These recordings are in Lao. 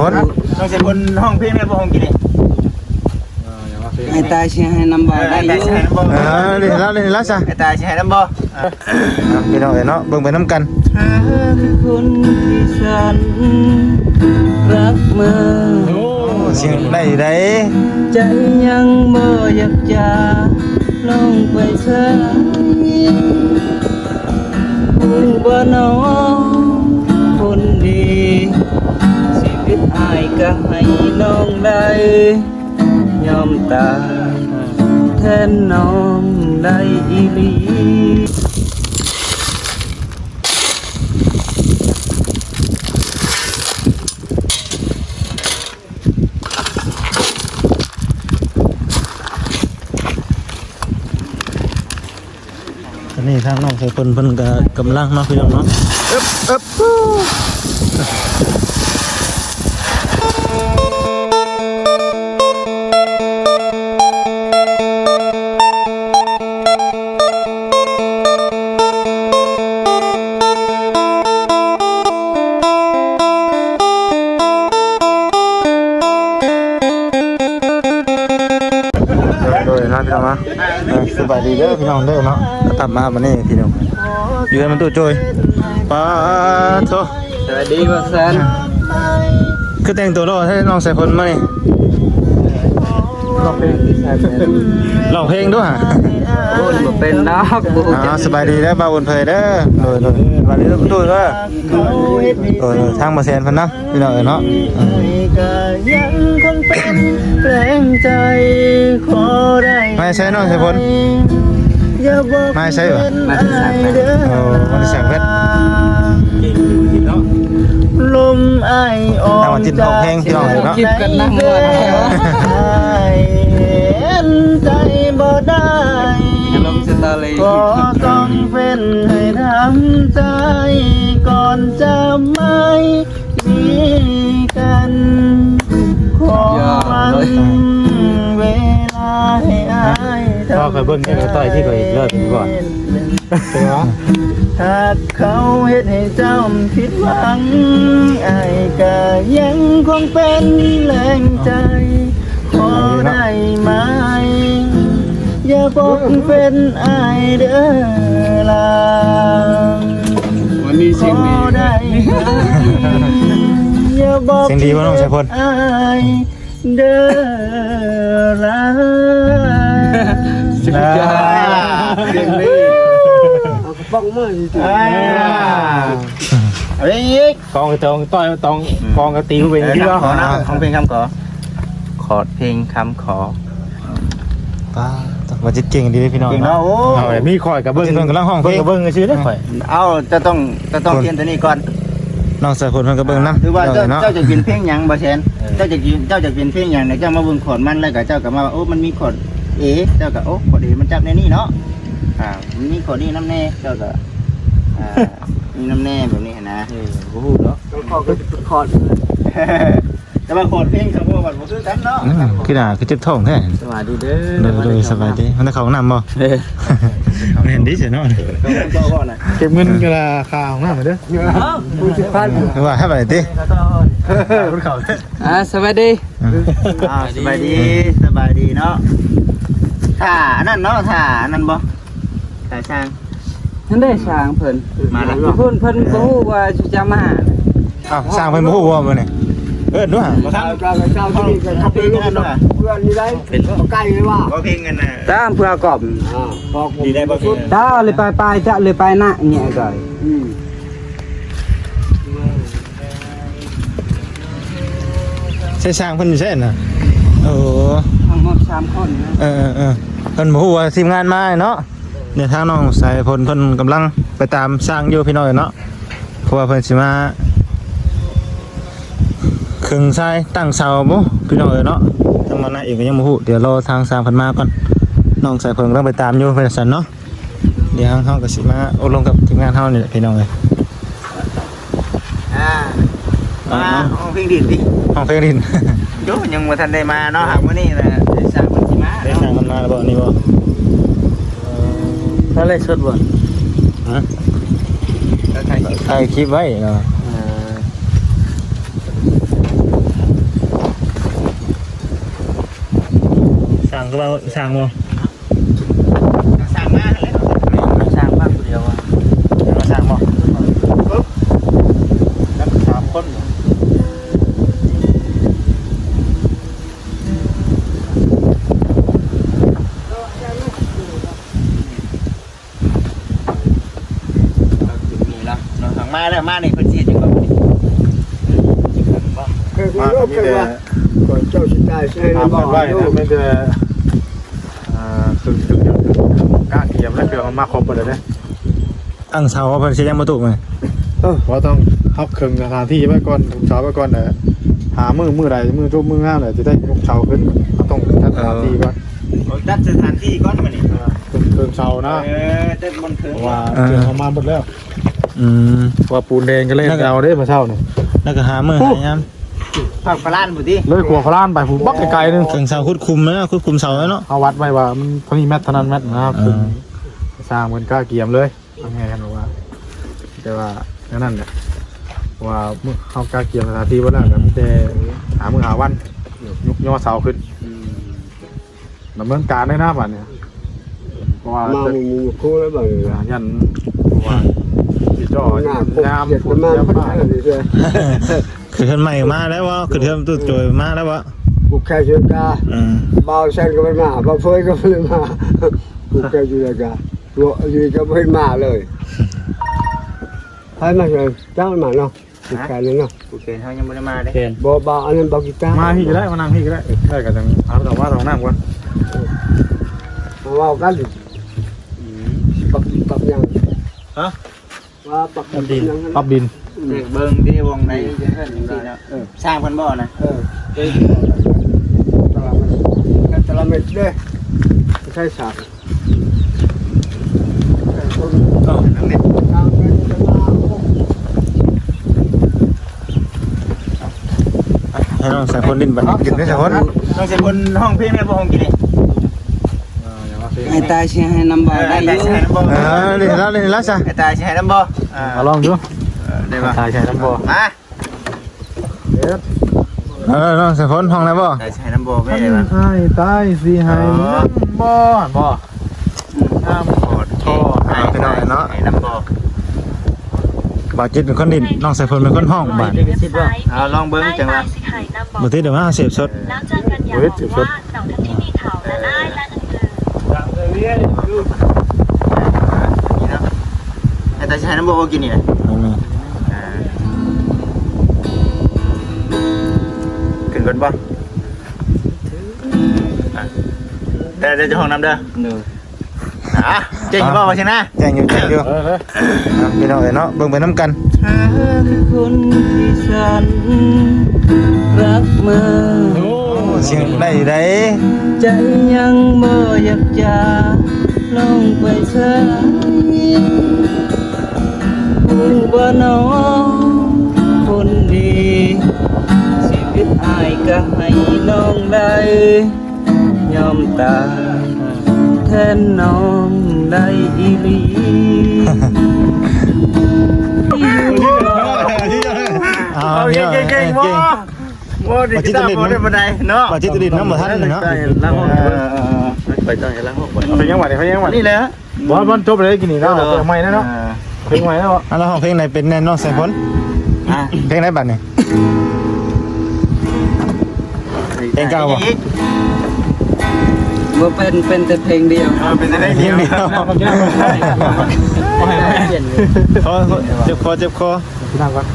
ຄົນ ນ້ອງເຊຍພົນຮ້ອງເພງໄດ້ບໍ່ ຮ້ອງກິນນີ້? ອ້າຍຕາຍຊິໃຫ້ນຳບໍ່? ເອີ ໄດ້ຢູ່ ອ້າຍຕາຍຊິໃຫ້ນຳບໍ່? ເອີ ເລີຍລະ ເລີຍລະຊະ ອ້າຍຕາຍຊິໃຫ້ນຳບໍ່? ເອີ ພີ່ນ້ອງເອີຍເນາະ ເບິ່ງໄປນຳກັນ. ເທືອຄືຄົນທີ່ສັນຮັກມາ ໂອ້ ສຽງໄດ້ຢູ່ໃດ໋ ໃຈຍັງບໍ່ຢາກຈາກນ້ອງໄປໃສ ຮູ້ບໍ່ນ້ອງຄົນດີ ຊີວິດອ້າຍກໍໃຫ້ນ້ອງໄດ້ ຍອມຕາຍແທນນ້ອງໄດ້ອີ່ຫຼີ. ຕອນນີ້ທາງນ້ອງໄຊພົນເພິ່ນກໍກຳລັງເນາະ ພີ່ນ້ອງເນາະ ເອີບ ເອີບ ໂດຍ ໂດຍເນາະ ພີ່ນ້ອງເນາະ ເອີ ສະບາຍດີເດີພີ່ນ້ອງເດີເນາະ ກັບມາບັດນີ້ພີ່ນ້ອງ ຢູ່ກັນມັນຕູ້ໂຈຍ ປາໂທ ສະບາຍດີບ່າວແຊນ ຄືແຕ່ງຕົວຫຼໍ່ແທ້ນ້ອງໄຊພົນມື້ນີ້ ຮ້ອງເພງ ຮ້ອງເພງດ້ວຍ ໂອ້ຍ ບໍ່ເປັນດອກ ບໍ່ຮູ້ຈັກ ອ່າ ສະບາຍດີເດີບ່າວອຸ່ນເຜີຍເດີ ໂດຍ ໂດຍ ສະບາຍດີເດີຕູ້ໂຈຍເດີ ໂດຍ ໂດຍ ທາງບ່າວແຊນເພິ່ນນະ ພີ່ນ້ອງເອີຍເນາະ ເອີ ມາແຕ່ໃສນ້ອງໄຊພົນ ມາແຕ່ໃສຫວາ ມາແຕ່ສາກເພັດ ໂອ້ ມາແຕ່ສາກເພັດ ລົມອ້າຍອອກ ທາງວ່າຈິດຮ້ອງເພງ ພີ່ນ້ອງເອີຍເນາະ ຈິດກັນນຳ ເຫັນໃຈບໍ່ໄດ້ ອາລົມສະຕາລີ ກໍຕ້ອງເປັນໃຫ້ທຳໃຈ ກ່ອນຈະໄມ່ ມີກັນ ຂໍວັນເວລາໃຫ້ອ້າຍ ພໍຂ້ອຍເບິ່ງແຕ່ກໍຕ່ອຍທີ່ຂ້ອຍເລີກກ່ອນ ຫາກເຂົາເຮັດໃຫ້ເຈົ້າຜິດຫວັງ ອ້າຍກະຍັງຄົງເປັນແຮງໃຈ ຂໍໄດ້ໄໝ ຢ່າບອກເປັນອ້າຍເດີລາ ວັນນີ້ສຽງດີ ຂໍໄດ້ໄໝ ຢ່າບອກ ສຽງດີບໍ່ນ້ອງໄຊພົນ ເປັນອ້າຍເດີລາ ສຸດຍອດ ສຽງດີ ເອົາກະປ໋ອງມາ ອ່າ ເອົາອີກ ກອງກະຕອງ ຕ້ອຍຕອງ ອືມ ກອງກະຕີເປັນ ເອີ ທີ່ເນາະ ຄຳຂໍນະ ຂອງເພງຄຳຂໍ ຂອດເພງຄຳຂໍ ປ້າ ວ່າຈິດເກັ່ງດີເດ້ພີ່ນ້ອງ ເກັ່ງເນາະ ໂອ້ ເອົາແບບນີ້ຂ້ອຍກະເບິ່ງ ເພິ່ນກຳລັງຮ້ອງເພງ ເພິ່ນກະເບິ່ງຊື່ເດ້ຂ້ອຍ ເອົາ ຈະຕ້ອງ ຈະຕ້ອງ ໂອ້ ຂຽນຕົວນີ້ກ່ອນ ນ້ອງສາຍຝົນເພິ່ນກະເບິ່ງນຳ ຄືວ່າເຈົ້າ ເຈົ້າຢາກເປັນເພງຫຍັງ ບ່າວແຊນ ເອີ ເຈົ້າຢາກ ເຈົ້າຢາກເປັນເພງຫຍັງ ແລ້ວເຈົ້າມາເບິ່ງຄອດມັນ ແລ້ວກະເຈົ້າກະມາວ່າ ໂອ້ ມັນມີຄອດເອ ເຈົ້າກະ ໂອ້ ຄອດເອມັນຈັບແນວນີ້ເນາະ ອ່າ ມັນມີຄອດນີ້ນຳແນ່ ເຈົ້າກະ ອ່າ ມີນຳແນ່ແບບນີ້ຫັ້ນນະ ເອີ ບໍ່ຮູ້ເນາະ ຄອດ ຄອດ ແຕ່ວ່າຄອດເພງສະໂພກມັນບໍ່ຄືກັນເນາະ ອືມ ຄືໜ້າຄືເຈັບທ້ອງແທ້ ສະບາຍດີເດີ ໂດຍ ໂດຍ ສະບາຍດີ ມັນໄດ້ເຂົ້າຫ້ອງນ້ຳບໍ່ ເອີ ແມ່ນເດ້ຊັ້ນເນາະ ເກັບເງິນກະລາຄາຫ້ອງນ້ຳເດີ ເອົາ ຫົກສິບພັນ ວ່າໃຫ້ໄປຕິ ຄົນເຂົ້າ ອ່າ ສະບາຍດີ ອ່າ ສະບາຍດີ ສະບາຍດີເນາະ ຖ້າອັນນັ້ນເນາະ ຖ້າອັນນັ້ນບໍ່ ຖ້າຊ່າງ ຫັ້ນເດ້ຊ່າງເພິ່ນ ມາລະ ເພິ່ນ ເພິ່ນບໍ່ຮູ້ວ່າຊິຈະມາ ອ້າວ ຊ່າງເພິ່ນບໍ່ຮູ້ບໍ່ມື້ນີ້ ເອີ້ນດ້ວຍ ບໍ່ທັນ ເຈົ້າ ເຈົ້າທີ່ນີ້ກໍເຂົາໄປລົງເພື່ອນນີ້ໄດ້ ບໍ່ໄກເລີຍວ່າ ບໍ່ເພງກັນນະ ຕາມເພື່ອກອບ ອ່າ ດີໄດ້ບໍ່ເພງ ຕາເລີຍໄປ ໄປ ຕາເລີຍໄປນະ ແງະໄກ ອືມ ໃຊ້ຊ່າງເພິ່ນຢູ່ໃສນະ ໂອ້ ທັງໝົດສາມຄົນນະ ເອີໆໆ ເພິ່ນບໍ່ຮູ້ວ່າທີມງານມາເນາະ ດຽວທາງນ້ອງສາຍຝົນເພິ່ນກຳລັງໄປຕາມຊ່າງຢູ່ພີ່ນ້ອງເອີຍເນາະ ເພາະວ່າເພິ່ນຊິມາເຄິ່ງຊາຍຕັ້ງເສົາບໍ່ພີ່ນ້ອງເອີຍເນາະ ທາງມານະເອງກໍຍັງບໍ່ຮູ້ ດຽວລໍທາງຊ່າງເພິ່ນມາກ່ອນ ນ້ອງສາຍຝົນກຳລັງໄປຕາມຢູ່ ເພິ່ນວ່າຊັ້ນເນາະ ດຽວເຮົາກໍຊິມາອົບລົມກັບທີມງານເຮົານີ້ແຫຼະພີ່ນ້ອງເອີຍ. ອ່າ ອ່າ ມາຮ້ອງເພງດິນຕິ ຮ້ອງເພງດິນ ໂຢ ຍັງບໍ່ທັນໄດ້ມາເນາະ ຫາກມື້ນີ້ລະໄດ້ສ້າງເພິ່ນຊິມາ ໄດ້ສ້າງເພິ່ນມາແລ້ວບໍ່ນີ້ບໍ່ ເອີ ຖ້າໄລສົດບໍ່ ຮະ ຖ້າຖ່າຍຄລິບ ຖ່າຍຄລິບໄວ້ເນາະ ເອີ ເອີ ສ້າງ ຄືວ່າສ້າງບໍ່? ສ້າງມາຫັ້ນແຫຼະ ແມ່ນ ສ້າງມາຜູ້ດຽວ ວ່າສ້າງບໍ່? ແລ້ວກໍສາມຄົນ ນີ້ລະເນາະ ທາງມາແລ້ວ ມານີ້ເພິ່ນຊິເຮັດຫຍັງບໍ່? ເຄີຍມາກໍມີແຕ່ ເຈົ້າຊິຕາຍຊິໃຫ້ນຳບໍ່ ໄວ້ນະ ມີແຕ່ ອ່າ ເຄື່ອງ ເຄື່ອງ ກະກຽມແລ້ວ ເຄື່ອງເຮົາມາຄົບເບິດແລ້ວເດ້. ຕັ້ງເສົາເພິ່ນຊິຍັງບໍ່ຕຸກແມ່ນ ເອີ ວ່າຕ້ອງຮັບເຄິ່ງສະຖານທີ່ໄວ້ກ່ອນ ເຄິ່ງເສົາໄວ້ກ່ອນ ແລ້ວຫາມື້ ມື້ໃດ ມື້ຈົບມື້ງາມແລ້ວ ຊິໄດ້ຍົກເສົາຂຶ້ນ ເຮົາຕ້ອງຈັດສະຖານທີ່ກ່ອນ ເອີ ໂອ້ ຈັດສະຖານທີ່ກ່ອນບັດນີ້ ເອີ ເຄິ່ງເສົານະ ເອີ ຈັດບ່ອນເຄິ່ງ ເພາະວ່າ ເອີ ເຄື່ອງເຮົາມາໝົດແລ້ວ ອືມ ວ່າປູນແດງກໍເລີຍ ແລ້ວກໍ ເອົາເດ້ມື້ເຊົ້ານີ້ ແລ້ວກໍຫາມື້ຫາຍາມ ພາກພະລານພຸ້ນຕິ ເລີຍຂົວພະລານໄປພຸ້ນ ບັກໄກໆໜຶ່ງ ເຄິ່ງເສົາ ຂຸດຂຸມແລ້ວ ຂຸດຂຸມເສົາແລ້ວເນາະ ເຮົາວັດໄວ້ວ່າມັນເທົ່ານີ້ແມັດ ເທົ່ານັ້ນແມັດນະ ເອີ ເພິ່ນ ຊ່າງເພິ່ນກະກຽມເລີຍ ແມ່ນວ່າ ແຕ່ວ່າແນວນັ້ນແຫຼະ ເພາະວ່າເຮົາກະກຽມສະຖານທີ່ໄວ້ແລ້ວ ກໍມີແຕ່ຫາມື້ຫາວັນ ຍົກຍໍເສົາຂຶ້ນ ອືມ ດຳເນີນການເລີຍນະບັດນີ້ ເພາະວ່າມາໝູ່ຄູ່ແລ້ວບັດນີ້ ຢ້ານ ເພາະວ່າຊິຈ່ອຍາມ ຍາມ ຍາມ ຄືເຮືອນໃໝ່ມາແລ້ວບໍ່? ຄືເຮືອນຕູ້ໂຈຍມາແລ້ວບໍ່? ຜູກແຂນເຊກາ ອືມ ບ່າວແຊນກໍບໍ່ໄດ້ມາ ບ່າວເຟີຍກໍບໍ່ໄດ້ມາ ຜູກແຂນເຊກາ ຕົວນີ້ກໍບໍ່ເຫັນມາເລີຍ ໃຜມາເຊີຍ ຈັກມາເນາະ ຜູກແຂນເນາະ ຜູກແຂນເຮົາຍັງບໍ່ໄດ້ມາເດ້ ບໍ່ ບ່າວ ອັນນັ້ນບ່າວກີຕາ ມາພີ້ກໍໄດ້ ມານັ່ງພີ້ກໍໄດ້ ໄດ້ກໍຈັ່ງເອົາ ເອົາ ເອົາ ເອົານ້ຳກ່ອນ ເວົ້າກັນ ອືມ ປັບ ປັບຫຍັງ ຮະ? ວ່າປັບ ປັບດິນ ປັບດິນ ອືມ ເບິ່ງເດ້ ວົງໃນຈັ່ງຊັ້ນຈັ່ງຊີ້ເນາະ ເອີ ສ້າງເພິ່ນບໍ່ນະ ເອີ ຕະລະເມັດ ຕະລະເມັດເດ້ ໃຊ້ສາກ ເອົາ ໃຫ້ນ້ອງສາຍຝົນຫຼິ້ນບັດນີ້ ຫຼິ້ນເດ້ສາຍຝົນ ນ້ອງສາຍຝົນຮ້ອງເພງໄດ້ບໍ່ ຮ້ອງກິນນີ້? ອ້າຍຕາຍຊິໃຫ້ນຳບໍ່ ໄດ້ຢູ່ ເອີ ເອີ ຫຼິ້ນແລ້ວ ຫຼິ້ນແລ້ວຊະ ອ້າຍຕາຍຊິໃຫ້ນຳບໍ່? ອ່າ ມາລອງດູ ເອີ ໄດ້ບໍ່? ອ້າຍຕາຍຊິໃຫ້ນຳບໍ່? ມາ ເອີ ນ້ອງສາຍຝົນຮ້ອງໄດ້ບໍ່? ອ້າຍຕາຍຊິໃຫ້ນຳບໍ່? ແມ່ນວ່າ ອ້າຍຕາຍຊິໃຫ້ນຳບໍ່? ບໍ່ ອືມ ນຳບໍ່ ຂໍ ພີ່ນ້ອງເນາະ ໃຫ້ນຳບໍ່? ບ່າວຈິດເປັນຄົນຫຼິ້ນ ນ້ອງສາຍຝົນເປັນຄົນຮ້ອງບາດ ເອົາລອງເບິ່ງຈັງວ່າ ບໍ່ຕິດດອກ ມາເສບສົດ ເອີ ບໍ່ເຮັດເສບສົດ ໃຫ້ຕາໃຊ້ນຳບໍ່ກິນນີ້ນະ ອືມ ອ່າ ຂຶ້ນກ່ອນບໍ່? ອ່າ ແຕ່ ແຕ່ເຈົ້າຫ້ອງນຳເດີ ໂດຍ ອ່າ ເກັ່ງຢູ່ບໍ່ວ່າຊີ້ນະ? ເກັ່ງຢູ່ ເກັ່ງຢູ່ ເອີ ເອີ ພີ່ນ້ອງເອີຍເນາະ ເບິ່ງໄປນຳກັນ ເທຄືຄົນທີ່ສັນລັກມາ ໂອ້ ສຽງໄດ້ຢູ່ໃດ ໃຈຍັງບໍ່ຢາກຈານ້ອງໄປໃສ ຮູ້ບໍ່ນ້ອງຄົນດີ ຊີວິດອ້າຍກໍໃຫ້ນ້ອງໄດ້ ຍອມຕາຍແທນນ້ອງໄດ້ອີ່ຫຼີ. ເອົາ ເກັ່ງໆ ເກັ່ງໆ ບໍ່ ບໍ່ ດີກິຕາບໍ່ໄດ້ປານໃດເນາະ ບໍ່ ຈິດຕະລິດນຳບໍ່ທັນເນາະ ເອີ ເອີ ເອີ ໄປຕັ້ງໃຫ້ລາວ ເພງຫຍັງຫວານີ້ ເພງຫຍັງຫວານີ້ ນີ້ແຫຼະ ບໍ່ ມັນຈົບແລ້ວກິນນີ້ເນາະ ເອົາໃໝ່ແລ້ວເນາະ ເອີ ເພງໃໝ່ແລ້ວ ອ່ະ ແລ້ວຮ້ອງເພງໃດເປັນແນ່ ນ້ອງສາຍຝົນ ອ່ະ ເພງໃດບັດນີ້? ເພງເກົ່າບໍ່? ບໍ່ເປັນ ເປັນແຕ່ເພງດຽວ ເອີ ເປັນແຕ່ເພງດຽວ ເພງດຽວ ຂໍ ຂໍ ເຈັບຄໍ ເຈັບຄໍ ກິນນ້ຳກ່ອນ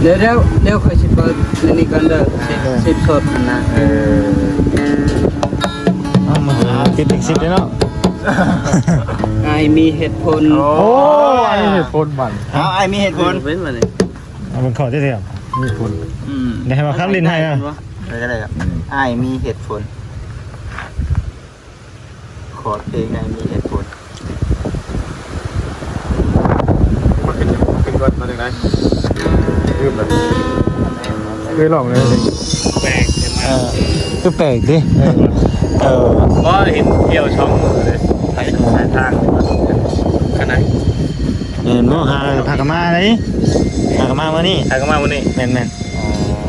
ເອີ ດຽວ ດຽວ ດຽວຂ້ອຍຊິເປີດອັນນີ້ກ່ອນເດີ ເອີ ສິບສົດຫັ້ນນະ ເອີ ເອົາມາຕິດເລກສິບເດ້ເນາະ ອ້າຍມີເຫດຜົນ ໂອ້ ອ້າຍມີເຫດຜົນບັດ ເອົາ ອ້າຍມີເຫດຜົນ ເປັນບັດນີ້ ເອົາເປັນຂໍ້ທີ່ເທົ່າ ມີຜົນ ອືມ ໄດ້ວ່າຄຳຫຼິ້ນໃຫ້ນະ ເອີ ກໍໄດ້ ອ້າຍມີເຫດຜົນ ຄອດເພງໃດມີເຫດຜົນ ມັນເປັນ ມັນເປັນກ່ອນມາຈັ່ງໃດ? ລືມແລ້ວ ເຄີຍຮ້ອງແລ້ວ ແປກ ເອີ ຄືແປກຕິ ເອີ ບໍ່ເຫັນທ່ຽວສອງມື້ເລີຍ ໄປສາຍທາງ ຄັນໃດ ເຫັນບໍ່ ຫາ ຫາກະມາໄດ໋ ຫາກະມາມື້ນີ້ ຫາກະມາມື້ນີ້ ແມ່ນໆ ອໍ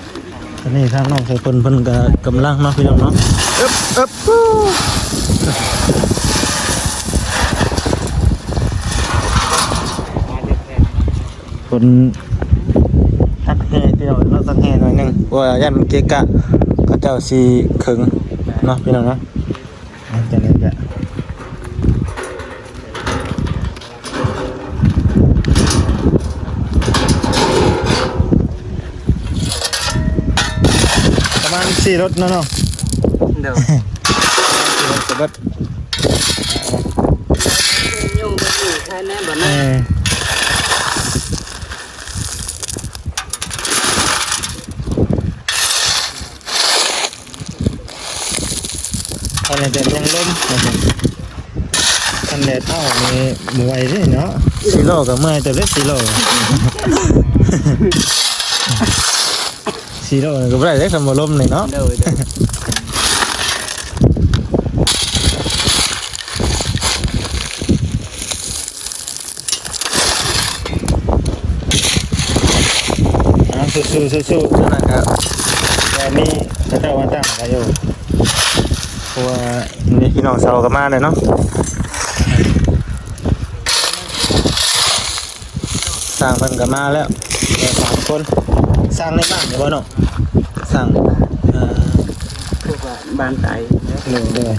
ນີ້ທາງນ້ອງສາຍຝົນເພິ່ນກໍກຳລັງເນາະ ພີ່ນ້ອງເນາະ ເອີບ ເອີບ ເພິ່ນຕັດແຮ່ ພີ່ນ້ອງເນາະ ຕັດແຮ່ໜ້ອຍໜຶ່ງ ເພາະວ່າຢ້ານມັນເກະກະ ເຂົາເຈົ້າຊິເຄິ່ງເນາະ ພີ່ນ້ອງເນາະ. ອ່າ ຈັ່ງໃດກະປະມານສີ່ລົດເນາະ ເນາະ ໂດຍ ສີ່ລົດກະເບິດ ຍຸງໄປຢູ່ໄທແນ່ບັດນີ້ ເອີ. ອັນນີ້ແບບຍັງລົມ ຄັນແດດເອົານີ້ບໍ່ໄຫວເດ້ເນາະ ສີ່ລໍ້ກໍເມື່ອຍເຕີບເດ້ ສີ່ລໍ້ ສີ່ລໍ້ກໍບໍ່ໄດ້ເດ້ ຄັນບໍ່ລົມນີ້ເນາະ ໂດຍ ໂດຍ. ເອົາ ສູ້ໆ ສູ້ໆ ເທົ່ານັ້ນກໍ ແຕ່ມີເຂົາເຈົ້າມາຕັ້ງໃຫ້ຢູ່ ເພາະວ່າມີພີ່ນ້ອງຊາວກໍມາແລ້ວເນາະ ຊ່າງເພິ່ນກໍມາແລ້ວ ແຕ່ສາມຄົນ ຊ່າງໃນບ້ານນີ້ບໍ່ເນາະ ຊ່າງ ເອີ ພວກວ່າບ້ານໃຕ້ ໂດຍ ໂດຍ.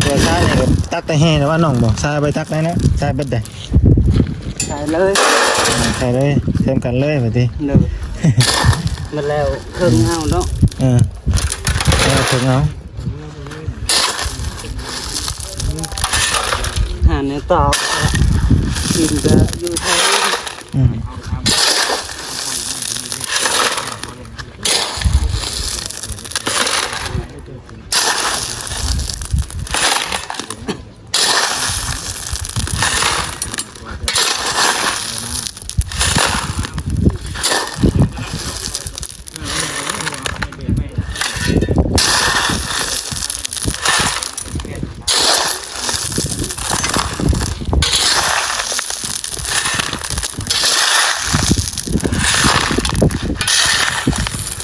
ຕົວຊາຍນີ້ກໍຕັກແຕ່ແຮ່ແລ້ວວ່ານ້ອງບໍ່ ຊາຍໄປຕັກໄດ້ນະ ຊາຍເບິດເດ້. ຂາຍເລີຍ ເອີ ຂາຍເລີຍ ເທີມກັນເລີຍບາດນີ້ ໂດຍ ໝົດແລ້ວເຄິ່ງເອົາເນາະ ເອີ ເອົາເຄິ່ງເອົາ ຫາແນວຕໍ່ ກິນກໍຢູ່ໄທ ອືມ.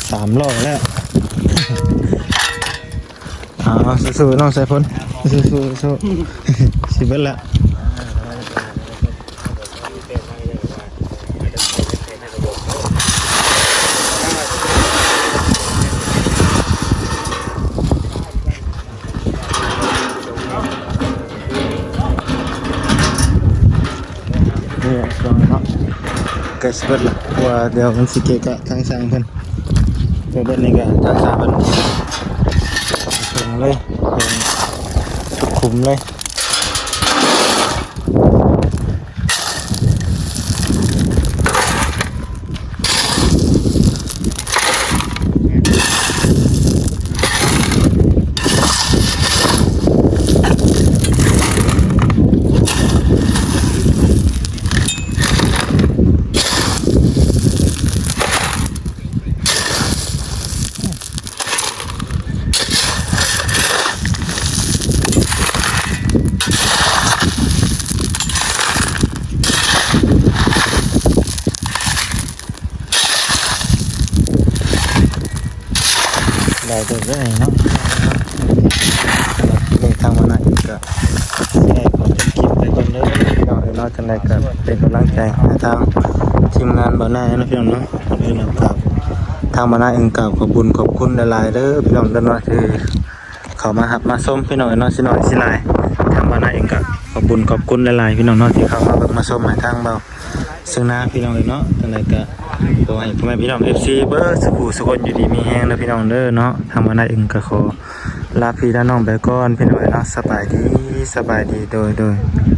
ສາມລ້ອແລ້ວ ເອົາ ສູ້ໆ ນ້ອງສາຍຝົນ ສູ້ໆ ສູ້ໆ ຊິເບິດແລ້ວ. ນີ້ແຫຼະ ຊ່ວງເນາະ ໃກ້ຊິເບິດລະ ເພາະວ່າດຽວມັນຊິເກະກະທາງຊ່າງເພິ່ນ ເພາະເບິດນີ້ກະທາງຊ່າງເພິ່ນເຖິງເລີຍ ເຖິງສຸດຂຸມເລີຍ. ຫຼາຍເຕີບເດ້ເນາະ ເລີກທາງມານະອີກກະ ໃຫ້ຂໍຈົບຄລິບໄປກ່ອນເດີພີ່ນ້ອງເອີຍເນາະ ຈັ່ງໃດກໍເປັນກຳລັງໃຈໃຫ້ທາງທີມງານບ່າວນາເນາະ ພີ່ນ້ອງເນາະ ເອີ ແລ້ວກໍ ທາງບ້ານນາເອງກໍຂອບບຸນຂອບຄຸນຫຼາຍໆເດີພີ່ນ້ອງເດີເນາະ ທີ່ເຂົ້າມາຮັບມາຊົມພີ່ນ້ອງເອີຍເນາະ ຊິໜ້ອຍຊິຫຼາຍ. ທາງບ້ານນາເອງກໍຂອບບຸນຂອບຄຸນຫຼາຍໆພີ່ນ້ອງເນາະ ທີ່ເຂົ້າມາເບິ່ງມາຊົມໃຫ້ທາງເບົາເຊິ່ງນາພີ່ນ້ອງເອີຍເນາະ. ຈັ່ງໃດກໍຂໍໃຫ້ພໍ່ແມ່ພີ່ນ້ອງເອັຟຊີເບິດສູ່ຜູ້ສູ່ຄົນຢູ່ດີມີແຮງເດີພີ່ນ້ອງເດີເນາະ. ທາງບ້ານນາເອງກໍຂໍລາພີ່ລານ້ອງໄປກ່ອນພີ່ນ້ອງເອີຍເນາະ. ສະບາຍດີ ສະບາຍດີ ໂດຍ ໂດຍ.